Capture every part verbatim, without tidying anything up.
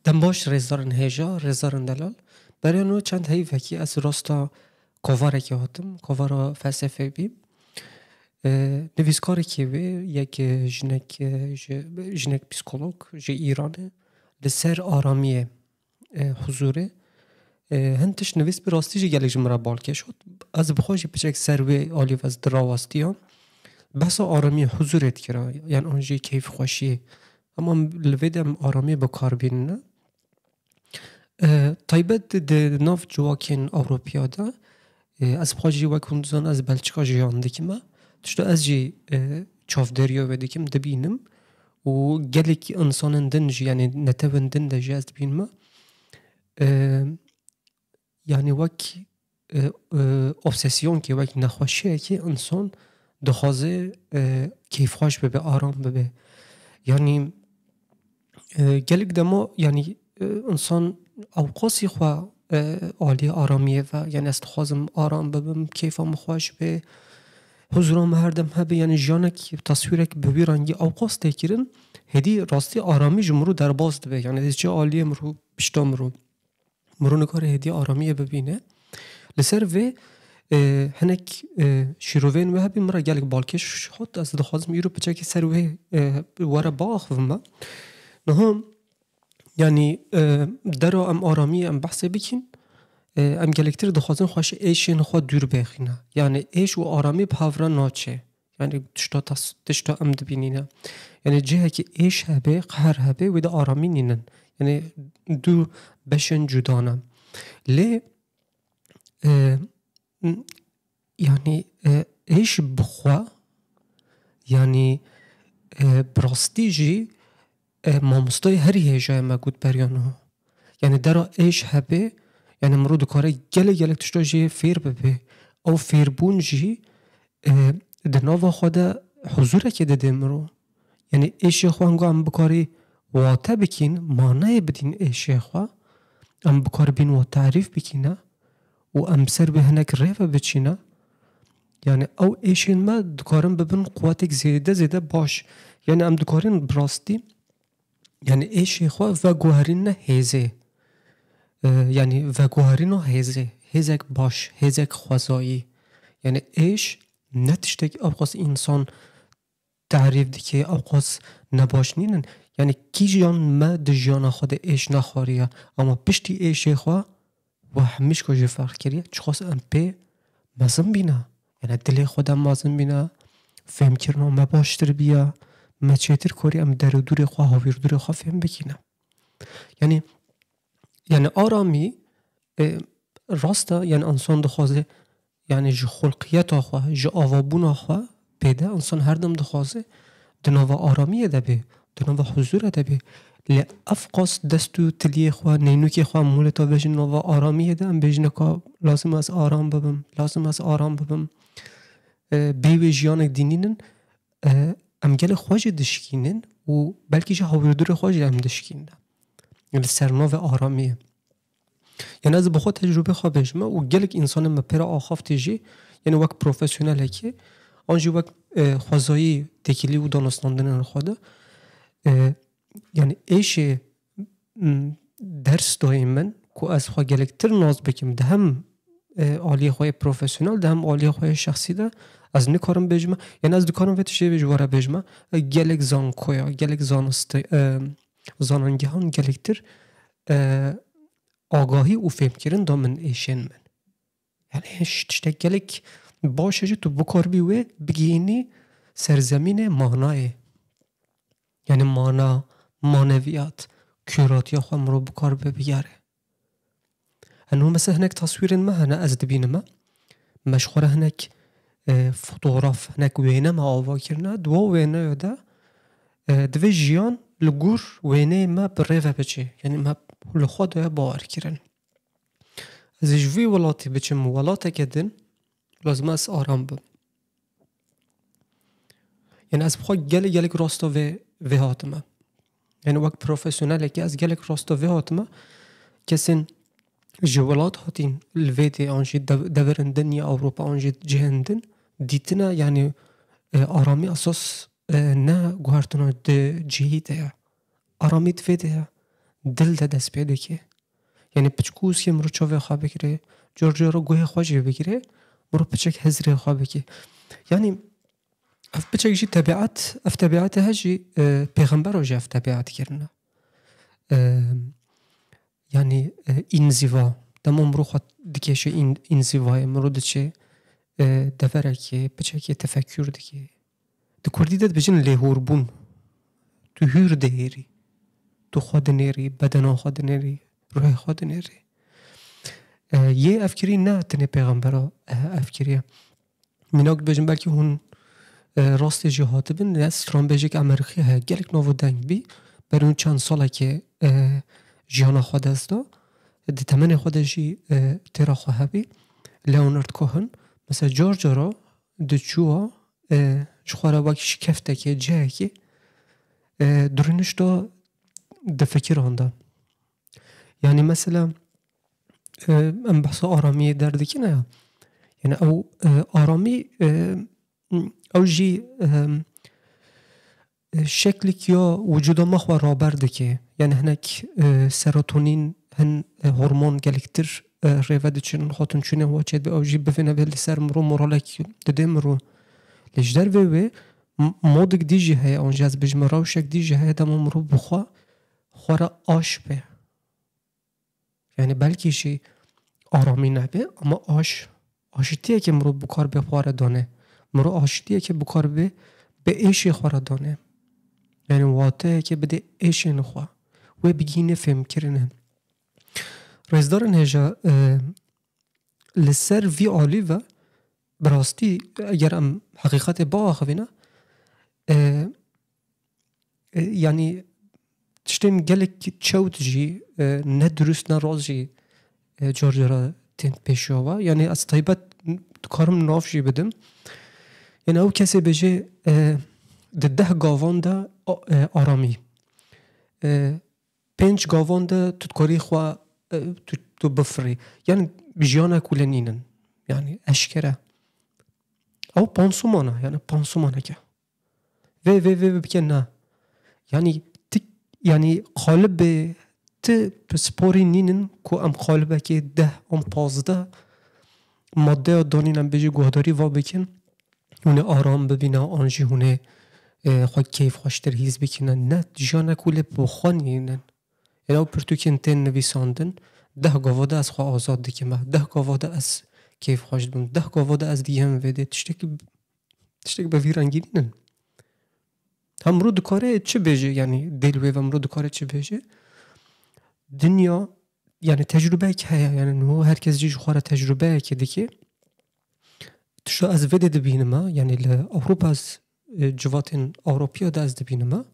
Dem baş rêzdarên hêja, rêzdarên delal. Beriya no çend heyvekî ez rasta kovarekê hatim, kovara felsefê bî. E, nivîskarekî wê, yek, e, jinek, e, ji, jinek psîkolog ji Îranê, li ser aramiyê, e, huzûrê. E, hin tişt nivîs bi rastî jî gelek ji min re balkêş hat. Ez bi xwe jî piçek ser wê alî ez dirawastiyam. Behsa aramiyê, huzûrê dikira, yan an jî keyfxweşiyê. Hema li vê de em aramiyê bi kar bînine. E, taybet di nav civakên Ewropiya de, e, ez xwe jî wek hûn dizan ez Belçika jiyan dikime. Tişta ez jî, e, çavdêriya wê dikim, dibînim û gelek insanên din jî, yanî netewên din de jî ez dibînime. E, yanî wek, e, e, obsesyonkê, wek nexweşiyekê insan dixwaze, e, keyfxweş bibe, aram bibe. Yanî, e, gelek dema, yanî, e, insan ewqasî xwe, e, alî aramiyê ve, yanî ez dixwazim aram bibim, keyfa min xweş be, huzura min her dem hebe, yanî jiyanek, taswîrek bi wî rengî ewqas tê kirin, hêdî rastî aramî ji mirû derbas dibe. Yanî diçe aliyê mirû, pişta mirû. Mirû nikare hêdî aramiyê bibîne. Li ser vê, e, hinek, e, şîrovên wê hebî, min re gelek balkêş hat. Ez dixwazim îro piçekî ser wê, e, were biaxivime. Niha, yanî, e, dera em aramiyê em behsê bikin, e, em gelektir dixwazin xwe ji êşên xwe dûr bêxîne. Yanî êş û aramî bi hev re naçe. Yanî tişta tas-, tişta em dibînîne. Yanî cihekî êş hebe, qehr hebe, wê de aramî nînin. Yanî du beşên cuda ne. Lê, e, n-, yanî, e, êş bi xwe, yanî, e, bi rastî jî, e, mamostayê herî hêja ye me got beriya niha. Yanî dera êş hebe, yanî mirov dikare gelek gelek tişta jê fêr bibe. Ew fêrbûn jî, e, di nava xwe de huzûrekê dide mirov. Yanî êşê xwe hingo em bikarî wate bikîn, manayê bidîn êşê xwe, em bikaribîn we tarîf bikîne û em ser wê hinek rê ve biçîne. Yanî ew êşên me dikarin bibin quwetek zêde zêde baş. Yanî em dikarin bi rastî, yanî êşê xwe veguherîne hêzê. E, yanî veguherîna hêzê. Hêzek baş, hêzek xwezayî. Yanî êş ne tiştek ewqas însan tarîf dike, ewqas nebaş nînin. Yanî kîjan me di jiyana xwe de êş nexwariye. Ama piştî êşê xwe we hemîşka jî ferq kiriye. Çiqas em pê mezin bîne. Yanî dilê xwe de mezin bîne. Fêmkirina me baştir biya. Me çêtir karî em derûdûrê xwe, hawîrdûrê xwe fêm bikîne. Yanî, yanî aramî, e, rast e, yanî insan dixwaze, yanî ji xulqiyeta xwe, ji avabûna xwe pê de insan her dem dixwaze di nava aramiyê de bê, di nava huzûrê de bê. Lê ev qas dest û tiliyê xwe, neynûkê xwe, em wile ta bêjin nava aramiyê de, em bêjine ka lazim e ez aram bibim, lazim e ez aram bibim. E, bê wê jiyanek dînînin, e, em gelê xwe jî dişkînin û belkî jî hawîrdûrê xwe jî em dişkînin. Li ser navê aramiyê. Yanî ez bi xwe tecrûbê xwe bêjime û gelek însanên me pê re axaftî jî, yanî wek profesyonelekî, an jî wek, e, xwezayî têkilî û danasnandinên xwe de, e, yanî êşê, m, ders dayî min ku ez xwe gelektir nas bikim, di hem, e, aliyê xwe yê profesyonel, di hem aliyê xwe yê şexsî de, ez nikarim bêjime, yanî ez dikarim vê tiştê ji we re bêjime, e, gelek zankoya, gelek zanisti-, e, zanangehan gelektir, e, agahî û fêmkirin da min êşên min. Yanî hiş tiştek gelek baş e jî tu bikaribî wê bigihînî serzemînê manayê. Yanî mana, maneviyat, kûratiya xwe mirov bikaribe bigere. Eno mesela hinek taswîrên me hene ez dibînime. Me ji xwe re hinek, e, fotograf, hinek wêne me ava kirine. Di wan wêneya de, e, divê jiyan li gor wêneyê me bi rê ve biçe. Yanî me li xwe daye bawer kirin. Ez ê ji vî welatê biçim welateke din, lazim e ez aram bim. Yanî ez bi xwe gelek gelek rasta vê, vê hatime. Yanî wek profesyonelekî ez gelek rasta vê hatime. Kesên ji welat hatîn li vê dê an jî dev-, deverên din ya Ewropa an jî cihên din dîtine, yanî, e, aramî esas, e, ne guhertina di cihî de ye. Aramî di vê de ye. dil de dest pê dike. Yanî piçkûskê mirov çavê xwe bigire, car cara guhê xwe jî bigire, mirov piçek hizrê xwe bike. Yanî ev piçek jî tebiat, ev tebiatê he jî, e, pêxembero jî ev tebiat kirine. E, yanî, e, înzîva. Dema mirov xwe dikêşe în-, înzîvayê, mirov diçe, e, deverekê, piçekê tefekkûr dike. Di kurdî de dibêjin lêhûrbûn. Tu hûr dihêrî. Tu xwe dinêrî, bedena xwe dinêrî, ruhê xwe dinêrî. E, yê ev kirî ne tenê pêxembera, e, ev kiriye. Mînak dibêjin, belkî hûn, e, rastê jî hatibin, ya stranbêjek Amerîkî heye, gelek nav û deng bî, berî çend salekê, e, jiyana xwe dest da, di temenê xwe de jî, e, têra xwe hebî, Leonard Cohen, mesela car cara diçûwa, e, ji xwe re wek şikeftekê, cihekê, e, dirûnişta di fikiran de. Yanî mesela, e, em behsa aramiyê derdikine ya. Yanî ew, e, aramî, e, ew jî, e, e, şeklik ya wicûda me xwe raber dike. Yanî hinek, e, serotonîn, hin, e, hormon gelektir, e, rêve diçin, hatinçûnê xwe çêdibe, ew jî bivêne vê li ser mirov moralek dide mirov. Lê ji dervê wê m-, modik dî jî heye, an jî ez bêjim rewşek dî jî heye, dema mirov bi xwe, xwe re aş be. Yanî belkî jî aramî nebe, ama aş, aşitiyekê mirov bikar bê xwe re dane. Mirov aşitiyekê bikar bê, bi êşê xwe re dane. Yanî wateyekê bide êşên xwe. Wê bigihîne fêmkirinê. Rêzdarên hêja, e, li ser vî alî ve, bi rastî, eger em heqîqetê biaxivîne, e, e, yanî tiştên gelek çewt jî, e, ne dirust ne rast jî, e, car cara tên pêşiya we. Yanî ez taybet dikarim nav jî bidim. Yanî ew kesê bêje, e, di deh gavan de a-, e, aramî. E, pênc gavan de tu dikarî xwe, e, tu, tu bifirî. Yanî jiyana kule nînin. Yanî eşkere. Ew pansuman e, yanî pansumaneke. Vê, vê, vê, vê bike na. Yanî tik, yanî qalibê ti pisporî nînin ku em qalibekê deh an pazdeh maddeya danîn, em bêjî guhdarî va bikin. Hûn ê aram bibîne, an jî hûn ê, e, xwe keyfxweştir hîs bikine. Ne, jiyana kule bi xwe nînin. Ê ew pirtûkên tên nivîsandin, deh gava de ez xwe azad dikim, deh gava de ez keyfxweş dibim, deh gava de ez digihim vê dê. Tiştekî, tiştek bi vî rengî nînin. Hem mirov dikare çi bêje, yanî dê li wê ve mirov dikare çi bêje? Dinya, yanî tecrûbeyek heye, yanî niho her kes jî ji xwe re tecrûbeyekê dike. Tişta ez vê dê dibînim, ha, yanî li Ewropa ez, e, civatên Ewropiya de ez dibînim, ha.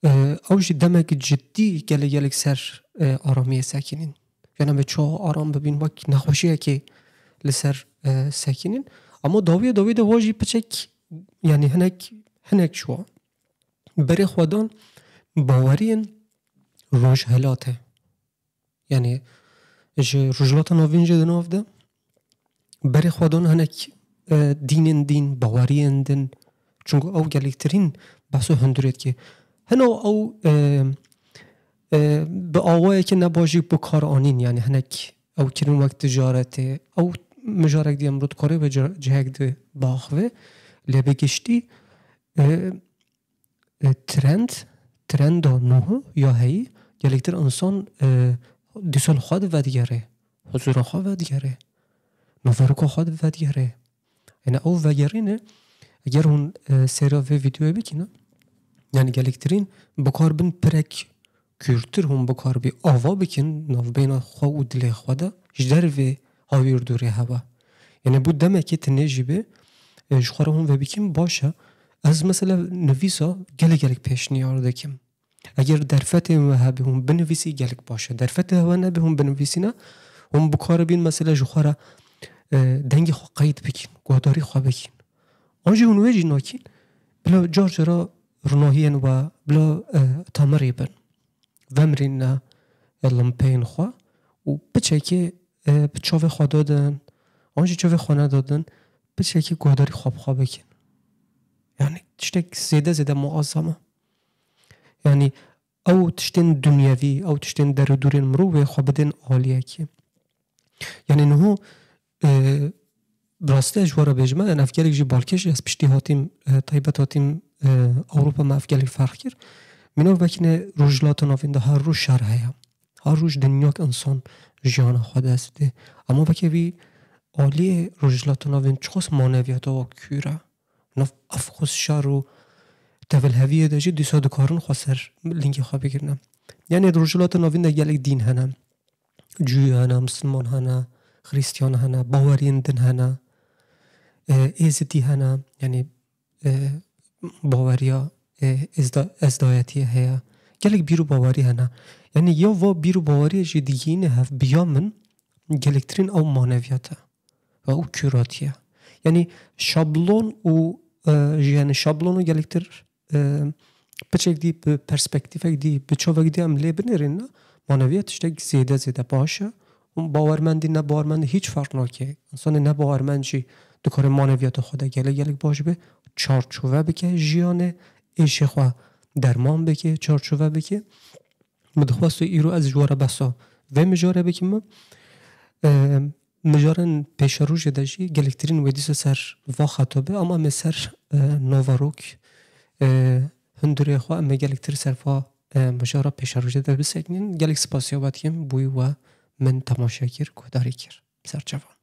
E, ew jî demek cidî gelek gelek ser, e, aramiyê sekinîn. Yanî em ê çawa aram bibîn, wek nexweşiyekê li ser, e, sekinîn. Ama dawiya dawî de wa jî piçek, yanî hinek, hinek ji wa. Berê xwe dan baweriyên rojhilatê. Yanî ji Rojhilata Navîn jî di nav de berê xwe dan hinek, e, dînên dîn, baweriyên din. Çunku ew gelektirîn behsa hundirê dike. Hino ew, e, e, bi awayekî ne baş jî bi kar anîn, yanî hinek ew kirin wek ticaretê. Ew mijarek diye mirov dikare bi ci-, cihek di biaxive. Lê bi giştî, e, e, trend, trenda nû ya heyî, gelektir insan, e, dîsa li xwe divedigere, huzûra xwe vedigere, naveroka xwe divedigere. Yanî ew vegerîne, eger hûn, e, seyra vê vîdeoyê bikîne, yanî gelektirîn bikar bin pirek kûrtir hûn bikar bî ava bikin navbeyna xwe û dilê xwe de, ji dervê hawîr dûrê hebe. Yanî bû demekê tinê jî bê, e, ji xwe re hûn vê bikin baş e. Ez mesela nivîsa gelek gelek pêşniyar dikim. Eger derfetên we hebe hûn binivîsî gelek baş e. Derfetê we nebe hûn binivîsîne, hûn bikaribîn mesela ji xwe re, e, dengê xwe qeyd bikin, guhdarî xwe bikin. An jî hûn wê jî nakîn, bila car cara rinahiyên we, bila, e, temirî bin. Vemirîne, e, limpeyên xwe û piçekê, e, bi çavê xwe dadin, an jî çavê xwe nedadin, piçekê guhdarî xwe bi xwe bikin. Yanî tiştek zêde zêde muazzam e. Yanî ew tiştên dunyevî, ew tiştên derûdûrên mirovê xwe bidin aliyekê. Yanî niho, e, bi rastî ez ji we re bêjime, yani ev gelek jî balkêş e, ez piştî hatîm, e, taybet hatîm, e, Ewropa, me ev gelek ferq kir. Mîna vekine Rojhilata Navîn de her roj şer heye. Her roj dinyak insan jiyana xwe dest dê. Ama veke vî aliyê Rojhilata Navîn çiqas maneviyata wa kûr e. Nav ev xwest şer û tevilheviyê de jî dîsa dikarin xwe ser lingê xwe bigirine. Yani Rojhilata Navîn de gelek dîn hene. Cû hene, Misilman hene, Xristiyan hene, baweriyên din hene, e, Êzidî hene, yani, e, baweriya, e, Êzda-, Êzdayetiyê heye. Gelek bîr û bawerî hene. Yani ya va bîr û baweriyê jî digihîne hev, biya min gelektirîn ew maneviyat e ve û kûratiye. Yani şablon û, e, jî, yani şablon û gelektir, e, piçek dî bi perspektîfek dî, bi çavek dî em lê binêrin, maneviyat tiştek zêde zêde baş e. Û bawermendî, ne bawermendî hiç ferq nake. Însanê ne bawermend jî dikare maneviyata xwe de gelek gelek baş be, çarçove bike jiyanê, êşê xwe derman bike, çarçove bike. Min dixwest îro ez ji we re behsa vê mijarê bikim. E, mijarên pêşerojê de jî gelektirîn wê dîsa ser va xeta be, ama em ê ser, e, Novarok, e, hundirê xwe em ê gelektir ser va, e, mijara pêşerojê de bisekinin. Gelek spasiya we dikim, bûyî we min temaşe kir, guhdarî kir. Serçava.